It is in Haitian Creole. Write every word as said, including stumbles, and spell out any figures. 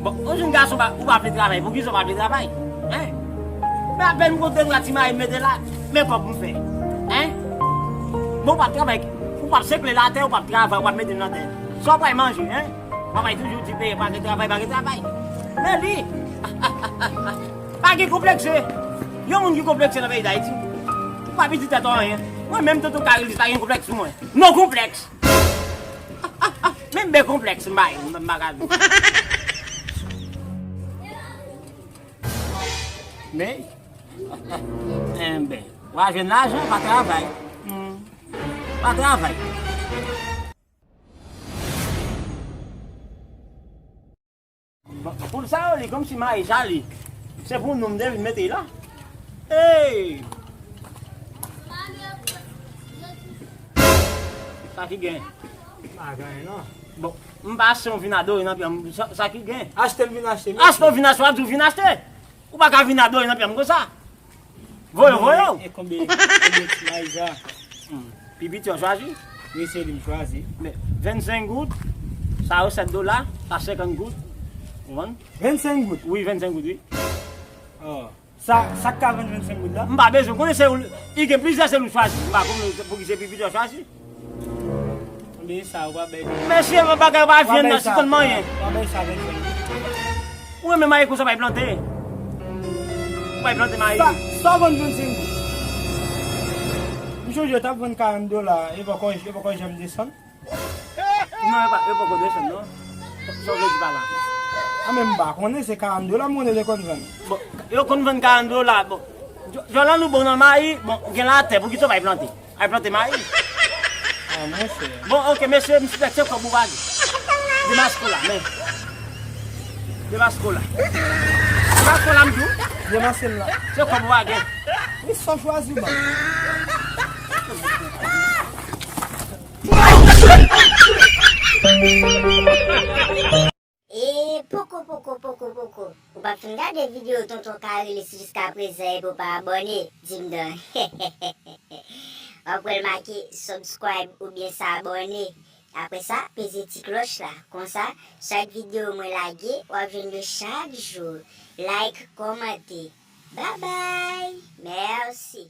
Bon, yon jenn gason pa, ou pa vle travay, poukisa w pa vle travay? Hein? Men apèn m kontre m ti mari m mete la, men kòb m fè. Hein? Bon, ou p ap travay, ou p ap sekle l atè, ou p ap travay, ou p ap mete l nan tè. Sa w pral manje, hein? Papay toujou di peye, pa gen travay, pa gen travay. Men li, pa gen konplekse. Yon moun ki konplekse nan peyi Dayiti, ou pa piti tèt ou anyen. Mwen menm, tonton Karilis, pa gen konpleks sou mwen. Non konpleks. Menm ben konpleks, m bay, m pa ka di. Men, enben, w a jwenn lajan, pa travay. Hmm. Pa travay. Bon, pou sa yo, li kòmsi mayi sa li. Se pou nou m te vin mete la. Hey! Sa ki gen? Pa gen non. Bon, m pa achte yon vin adore nan pye m. Sa, sa ki gen? Achte m vin achte. Achte yon vin achte, w ap di w vin achte. Ou pa ka vin adore nan pye m konsa. Voye, voye. E konbyen, konbyen ti mayi sa? Hmm. Pi piti w chwazi? Wi, se li m chwazi. Men, vennsenk goud, sa yo sèt dola, sa senkant goud. Ou konprann? Vennsenk goud? Wi, vennsenk goud, wi. Oh. Sa, sa k ka vann vennsenk goud la? M pa bezwen konnen se ou, li gen plizyè, se ou chwazi. M pa konnen pou ki se pi piti w chwazi. Konbyen sa ou pa bay? Mesye, bagay pa vyann nan, si konn manyen. Ou pa bay sa vennsenk goud. Ou renmen mayi konsa, bay plante. Ou bay plante mayi. Sa, sa w vann vennsenk goud? M sonje yo t ap vann karant dola, e poko, e poko janm desann. Non, yo pa, yo poko desann, non. Sa w vle di pa la? A, men m pa konnen, se karant dola m konnen yo konn vann. Bon, yo konn vann karant dola, bon. Djo-, Djòlan nou bon nan mayi, bon, gen latè, poukisa w pa plante? Al plante mayi. Ah, monchè. Bon, ok, mesye, m sispèk se kòb ou pa gen. Demaske w la, men. Demaske w la. Demaske w la, m di w. Demaske m la. Se kòb ou pa gen. Wi, sa w chwazi, ban. E poko, poko, poko, poko. Ou pa fin gade videyo Tonton Karilis jiska prezan epi w pa abòne, di m non. W ap wè l make subscribe oubyen sa abòne. Apre sa, peze ti klòch la. Konsa, chak videyo mwen lage, w ap jwenn yo chak jou. Like, kòmante. Babay! Mèsi!